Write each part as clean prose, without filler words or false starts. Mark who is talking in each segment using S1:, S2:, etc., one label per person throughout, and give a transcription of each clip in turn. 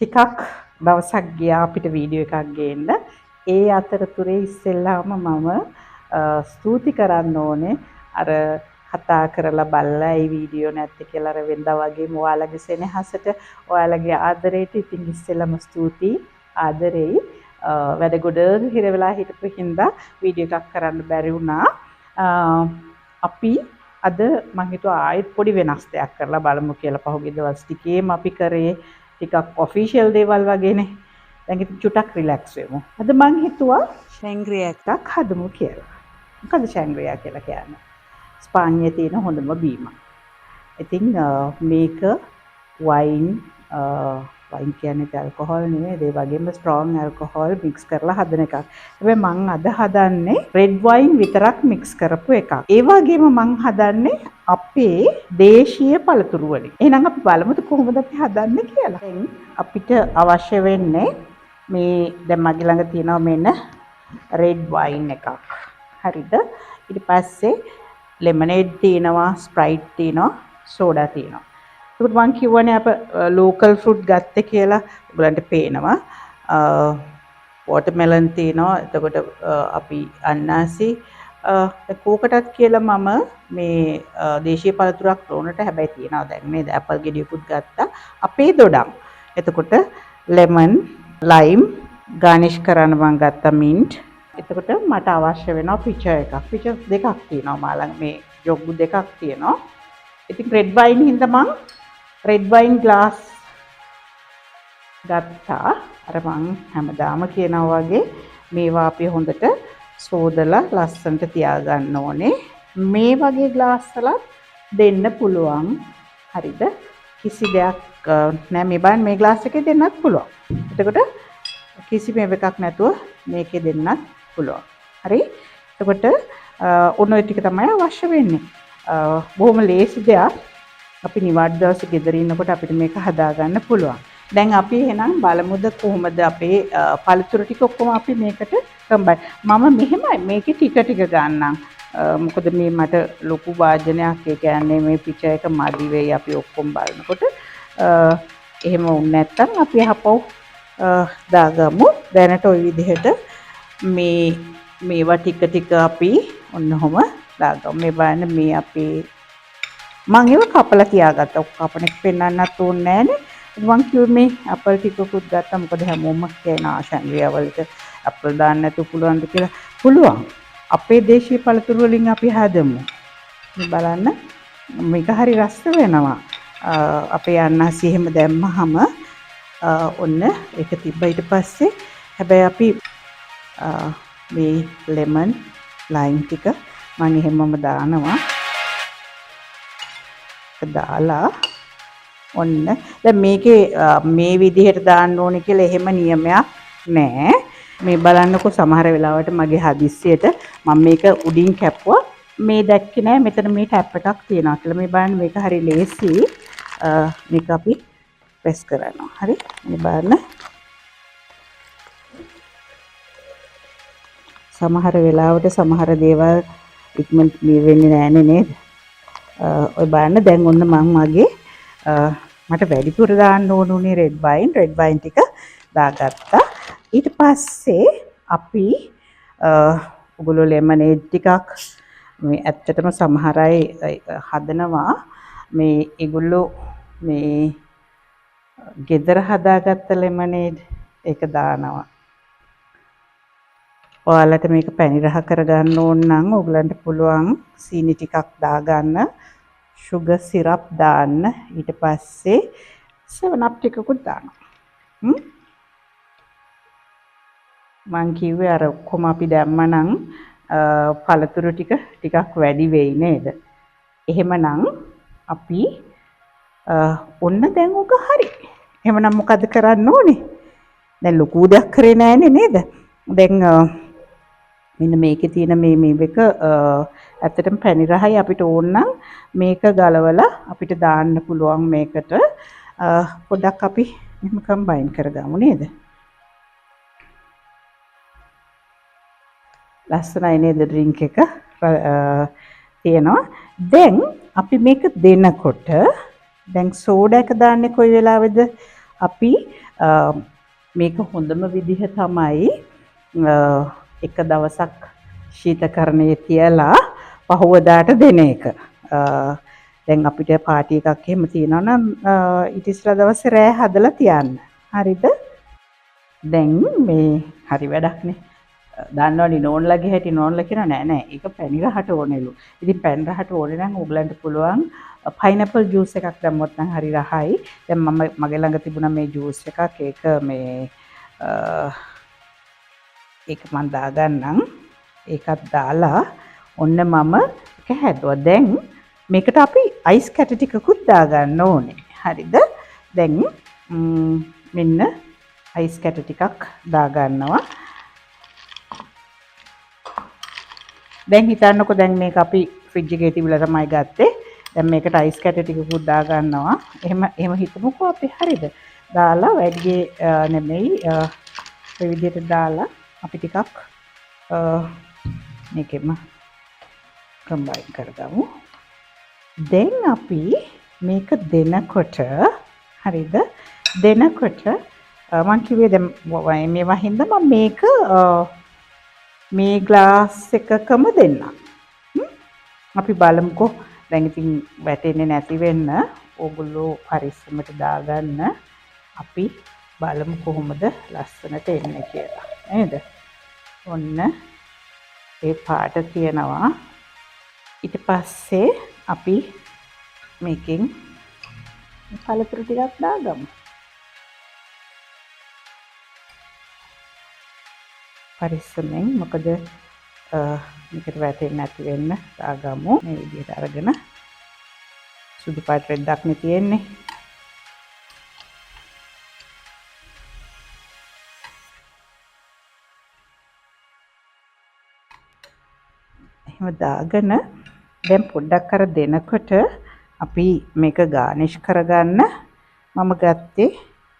S1: ටිකක් දවසක් ගියා අපිට වීඩියෝ එකක් ගේන්න. ඒ අතරතුරේ ඉස්සෙල්ලාම මම ස්තුති කරන්න ඕනේ අර කතා කරලා බලලා ඒ වීඩියෝ නැත්තේ කියලා අර වෙනදා වගේම ඔයාලගේ සෙනෙහසට ඔයාලගේ ආදරේට ඉතින් ඉස්සෙල්ලාම ස්තුතියි ආදරෙයි. වැඩ ගොඩක හිර වෙලා හිටපු හින්දා වීඩියෝ එකක් කරන්න බැරි වුණා. අපි අද මං හිතුවා ආයෙත් පොඩි වෙනස් දෙයක් කරලා බලමු කියලා. පහුගිය දවස් ටිකේම අපි කරේ ටිකක් ඔෆිෂියල් දේවල් වගේනේ. දැන් ඉතින් චුට්ටක් රිලැක්ස් වෙමු. අද මං හිතුවා ශැංග්‍රියා එකක් හදමු කියලා. මොකද ශැංග්‍රියා කියලා කියන්නේ? ස්පාඤ්ඤයේ තියෙන හොඳම බීමක්. ඉතින් මේක වයින්, වයින් කියන්නේ ඇල්කොහොල් නෙමෙයි, ඒ වගේම ස්ට්‍රෝං ඇල්කොහොල් මික්ස් කරලා හදන එකක්. හැබැයි මං අද හදන්නේ රෙඩ් වයින් විතරක් මික්ස් කරපු එකක්. ඒ වගේම මං හදන්නේ අපේ දේශීය පළතුරු වලින්. එහෙනම් අපි බලමුද කොහොමද අපි හදන්නේ කියලා. දැන් අපිට අවශ්‍ය වෙන්නේ මේ දැන් මගේ ළඟ තියෙනවා මෙන්න රෙඩ් වයින් එකක්. හරිද? ඊට පස්සේ ලෙමනේඩ් තියෙනවා, ස්ප්‍රයිට් තියෙනවා, සෝඩා තියෙනවා. එතකොට මං කිව්වනේ අප ලෝකල් ෆෘට් ගත්තේ කියලා. ඔයගලන්ට පේනවා. වෝටර්මෙලන් තියෙනවා. එතකොට අපි අන්නාසි කෝකටත් කියලා මම මේ දේශීය පළතුරක් ඕනට හැබැයි තියෙනවා දැන් නේද? ඇපල් ගෙඩියකුත් ගත්තා. අපේ දොඩම්. එතකොට ලෙමන්, ලයිම් ගානිෂ් කරන්න මං ගත්තා මින්ට්. එතකොට මට අවශ්‍ය වෙනවා පිචර් එකක්. පිචර් දෙකක් තියෙනවා මා ළඟ. මේ ජොග්ගු දෙකක් තියෙනවා. ඉතින් රෙඩ් වයින් හින්දා මං රෙඩ් වයින් ග්ලාස් ගත්තා. අර මං හැමදාම කියනවා වගේ මේවා අපි හොඳට සෝදලා ලස්සනට තියාගන්න ඕනේ. මේ වගේ ග්ලාස් වලත් දෙන්න පුළුවන්. හරිද? කිසි දෙයක් නෑ. මේ බලන්න මේ ග්ලාස් එකේ දෙන්නත් පුළුවන්. එතකොට කිසිම එකක් නැතුව මේකේ දෙන්නත් පුළුවන්. හරි? එතකොට ඔන්න ඔය ටික තමයි අවශ්‍ය වෙන්නේ. බොහොම ලේසි දෙයක්. අපි නිවාඩු දවසේ ගෙදර ඉන්නකොට අපිට මේක හදාගන්න පුළුවන්. දැන් අපි එහෙනම් බලමුද කොහොමද අපේ පළතුරු ටික ඔක්කොම අපි මේකට කම්බයින්. මම මෙහෙමයි මේකේ ටික ටික ගන්නම්. මොකද මේ මට ලොකු වාජනයක්, ඒ කියන්නේ මේ පිචර් එක මදි වෙයි අපි ඔක්කොම බලනකොට. එහෙම වුනේ නැත්තම් අපි ආපහු දාගමු. දැනට ඔය විදිහට මේ මේවා ටික ටික අපි ඔන්න ඔහොම දාගමු. මේ බලන්න මේ අපේ මං ඒව කපලා තියාගත්තා. ඔක් කපන එක පෙන්වන්නත් ඕනේ නෑනේ. මං කිව්වේ මේ ඇපල් ටිකකුත් ගත්තා. මොකද හැමෝම කියන ශැංග්‍රියා වලට ඇපල් දාන්න නැතුව පුළුවන්ද කියලා. පුළුවන්. අපේ දේශීය පළතුරු වලින් අපි හදමු. මේ බලන්න මේක හරි රස වෙනවා. අපේ අන්නාසි එහෙම දැම්මහම ඔන්න ඒක තිබ්බ. ඊට පස්සේ හැබැයි අපි මේ ලෙමන් ලයිම් ටික මං එහෙමම දානවා. දාලා ඔන්න දැන් මේකේ මේ විදිහට දාන්න ඕනේ කියලා එහෙම නියමයක් නෑ. මේ බලන්නකෝ සමහර වෙලාවට මගේ හදිස්සියට මම මේක උඩින් කැපුවා. මේ දැක්කේ නෑ මෙතන මේ ටැප් එකක් තියෙනවා කියලා. මේ බලන්න මේක හරි ලේසි. මේක අපි ප්‍රෙස් කරනවා. හරි මේ බලන්න සමහර වෙලාවට සමහර දේවල් ඉක්මනට මේ වෙන්නේ නෑනේ නේද? ඔය බලන්න දැන් ඔන්න මං මගේ මට වැඩිපුර දාන්න ඕන උනේ රෙඩ් වයින්. රෙඩ් වයින් ටික දාගත්තා. ඊට පස්සේ අපි ඔගොල්ලෝ ලෙමනේඩ් ටිකක් මේ ඇත්තටම සමහර අය හදනවා මේ ඒගොල්ලෝ මේ ගෙදර හදාගත්ත ලෙමනේඩ් ඒක දානවා. ඔයාලට මේක පැණි රහ කරගන්න ඕන නම් ඔයගලන්ට පුළුවන් සීනි ටිකක් දාගන්න, ෂුගර් සිරප් දාන්න, ඊට පස්සේ 7 up ටිකකුත් දානවා. මං කිව්වේ අර ඔක්කොම අපි දැම්මනම් පළතුරු ටික ටිකක් වැඩි වෙයි නේද? එහෙමනම් අපි ඔන්න දැන් ඔක හරි. එහෙමනම් මොකද කරන්න ඕනේ? දැන් ලොකු දෙයක් කරේ නෑනේ නේද? දැන් මෙන්න මේකේ තියෙන මේ එක ඇත්තටම පැණි රහයි අපිට ඕන නම් මේක ගලවලා අපිට දාන්න පුළුවන් මේකට. පොඩ්ඩක් අපි මෙහෙම කම්බයින් කරගමු නේද? ලස්සනයි නේද ඩ්‍රින්ක් එක තියෙනවා. දැන් අපි මේක දෙනකොට දැන් සෝඩා එක දාන්නේ කොයි වෙලාවෙද? අපි මේක හොඳම විදිහ තමයි එක දවසක් ශීතකරණයේ තියලා පහුවදාට දෙන එක. දැන් අපිට පාටි එකක් එහෙම තියෙනවා නම් ඊට ඉස්සෙල්ලා දවසේ රෑ හදලා තියන්න. හරිද? දැන් මේ හරි වැඩක්නේ. දන්නවනේ නෝන්ලගේ හැටි. නෝන්ලා කියනවා නෑ නෑ ඒක පැණි රහට ඕනෙලු. ඉතින් පැණි රහට ඕනේ නම් ඕගලන්ට පුළුවන් පයිනැපල් ජූස් එකක් දැම්මොත් නම් හරි රහයි. දැන් මම මගේ ළඟ තිබුණා මේ ජූස් එකක්. ඒක මේ ඒක මං දාගන්නම්. ඒකත් දාලා ඔන්න මම ඒක හැදුවා. දැන් මේකට අපි අයිස් කැට ටිකකුත් දාගන්න ඕනේ. හරිද? දැන් මෙන්න අයිස් කැට ටිකක් දාගන්නවා. දැන් හිතන්නකෝ දැන් මේක අපි ෆ්‍රිජ් එකේ තිබිලා තමයි ගත්තේ. දැන් මේකට අයිස් කැට ටිකකුත් දාගන්නවා. එහෙම හිතමුකෝ අපි. හරිද? දාලා වැඩි නෙමෙයි ඔය විදිහට දාලා අපි ටිකක් මේකෙම කම්බයින් කරගමු. දැන් අපි මේක දෙනකොට හරිද? දෙනකොට මං කිව්වේ දැන් මේවා හින්දා මම මේක මේ ග්ලාස් එකකම දෙන්නම්. අපි බලමුකෝ. දැන් ඉතින් වැටෙන්නේ නැති වෙන්න ඕගොල්ලෝ පරිස්සමට දාගන්න. අපි බලමු කොහොමද ලස්සනට එන්නේ කියලා. නේද? ඔන්න ඒ පාට තියෙනවා. ඊට පස්සේ අපි මේකෙන් පළතුරු ටිකක් දාගමු. පරිස්සමෙන්, මොකද මේකට වැටෙන්නේ නැති වෙන්න දාගමු. මේ විදිහට අරගෙන සුදු පාට රෙද්දක් නේ තියෙන්නේ. එහෙම දාගෙන දැන් පොඩ්ඩක් අර දෙනකොට අපි මේක ගානිෂ් කරගන්න මම ගත්තේ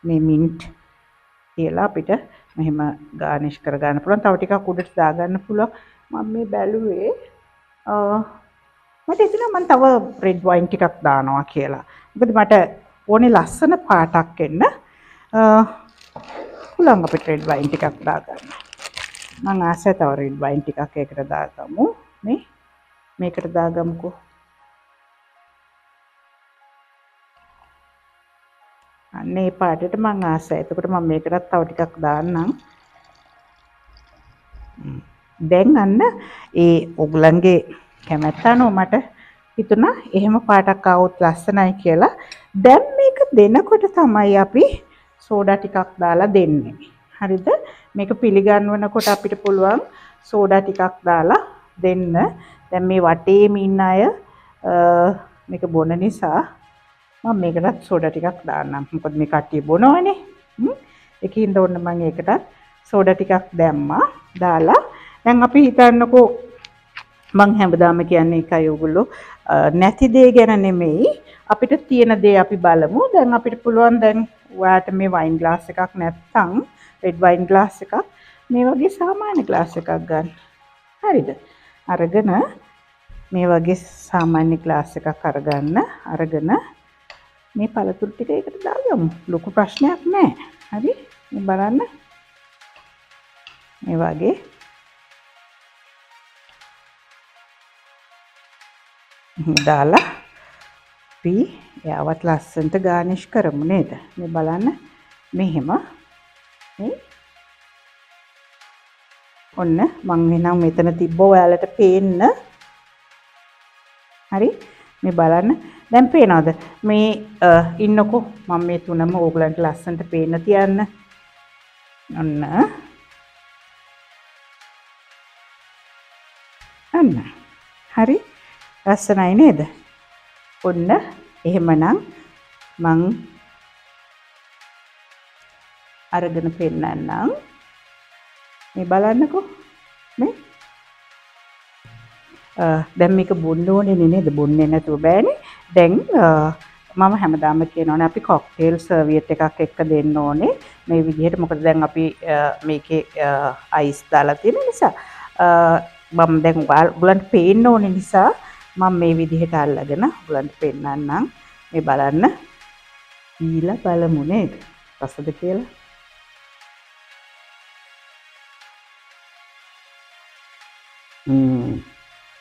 S1: මේ මින්ට් කියලා අපිට මෙහෙම ගානිෂ් කරගන්න පුළුවන්. තව ටිකක් උඩට දාගන්න පුළුවන්. මම මේ බැලුවේ මට හිතුණා මම තව රෙඩ් වයින් ටිකක් දානවා කියලා. මොකද මට ඕනේ ලස්සන පාටක් එන්න. පුළුවන් අපිට රෙඩ් වයින් ටිකක් දාගන්න. මං ආසයි තව රෙඩ් වයින් ටිකක් ඒකට දාගමු. මේකට දාගමුකෝ. අන්න ඒ පාටට මං ආසයි. එතකොට මම මේකටත් තව ටිකක් දාන්නම්. දැන් අන්න ඒ ඔයගලන්ගේ කැමැත්ත අනුව මට හිතුණා එහෙම පාටක් ආවොත් ලස්සනයි කියලා. දැන් මේක දෙනකොට තමයි අපි සෝඩා ටිකක් දාලා දෙන්නේ. හරිද? මේක පිළිගන්වනකොට අපිට පුළුවන් සෝඩා ටිකක් දාලා දෙන්න. දැන් මේ වටේම ඉන්න අය මේක බොන නිසා මම මේකටත් සෝඩා ටිකක් දාන්නම්. මොකද මේ කට්ටිය බොනවනේ. ඒකින්ද ඔන්න මම ඒකටත් සෝඩා ටිකක් දැම්මා. දාලා දැන් අපි හිතන්නකෝ මං හැමදාම කියන්නේ එකයි ඔයගොල්ලෝ නැති දේ ගැන නෙමෙයි අපිට තියෙන දේ අපි බලමු. දැන් අපිට පුළුවන් දැන් ඔයාට මේ වයින් ග්ලාස් එකක් නැත්තම් රෙඩ් වයින් ග්ලාස් එකක් මේ වගේ සාමාන්‍ය ග්ලාස් එකක් ගන්න. හරිද? අරගෙන මේ වගේ සාමාන්‍ය ග්ලාස් එකක් අරගන්න. අරගෙන මේ පළතුරු ටික ඒකට දාගමු. ලොකු ප්‍රශ්නයක් නෑ. හරි? මේ බලන්න. මේ වගේ දාලා අපි එයාවත් ලස්සනට ගානිෂ් කරමු නේද? මේ බලන්න මෙහෙම මේ ඔන්න මං එනම් මෙතන තිබ්බ ඔයාලට පේන්න. හරි මේ බලන්න දැන් පේනවද? මේ ඉන්නකෝ මම මේ තුනම ඕගලන්ට ලස්සනට පේන්න තියන්න. ඔන්න අන්න හරි ලස්සනයි නේද? ඔන්න එහෙමනම් මං අරගෙන පෙන්නන්නම්. මේ බලන්නකෝ මේ දැන් මේක බොන්න ඕනේ නේද? බොන්නේ නැතුව බෑනේ. දැන් මම හැමදාම කියනවනේ අපි කොක්ටේල් සර්වියට් එකක් එක්ක දෙන්න ඕනේ මේ විදිහට. මොකද දැන් අපි මේකේ අයිස් දාලා තියෙන නිසා මම දැන් ඔයගලන්ට පේන්න ඕනේ නිසා මම මේ විදිහට අල්ලගෙන ඔයගලන්ට පෙන්නන්නම්. මේ බලන්න. බීලා බලමු නේද? රසද කියලා.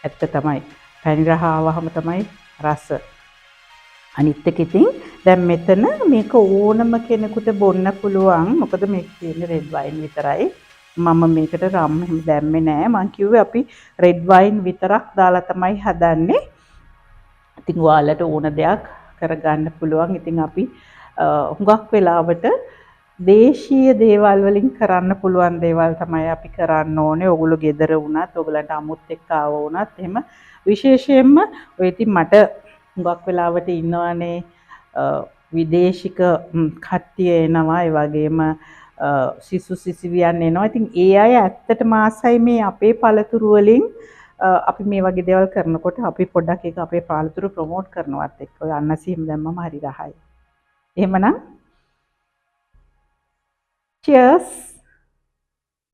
S1: ඇත්ත තමයි. පැණි රහ ආවහම තමයි රස. අනිත් එක ඉතින් දැන් මෙතන මේක ඕනම කෙනෙකුට බොන්න පුළුවන්. මොකද මේක තියෙන්නේ රෙඩ් වයින් විතරයි. මම මේකට රම් එහෙම දැම්මේ නෑ. මං කිව්වේ අපි රෙඩ් වයින් විතරක් දාලා තමයි හදන්නේ. ඉතින් ඔයාලට ඕන දෙයක් කරගන්න පුළුවන්. ඉතින් අපි හුඟක් වෙලාවට දේශීය දේවල් වලින් කරන්න පුළුවන් දේවල් තමයි අපි කරන්න ඕනේ. ඔයගොල්ලෝ ගෙදර වුණත්, ඔයගලන්ට අමුත් එක්ක ආව වුණත් එහෙම විශේෂයෙන්ම ඔය ඉතින් මට හුඟක් වෙලාවට ඉන්නවනේ විදේශික කට්ටිය එනවා. ඒ වගේම සිසු සිසුවියන් එනවා. ඉතින් ඒ අය ඇත්තටම ආසයි මේ අපේ පළතුරු වලින් අපි මේ වගේ දේවල් කරනකොට අපි පොඩ්ඩක් ඒක අපේ පළතුරු ප්‍රොමෝට් කරනවත් එක්ක. ඔය අන්නසි එහෙම දැම්මම හරි රහයි. එහෙමනම් cheers.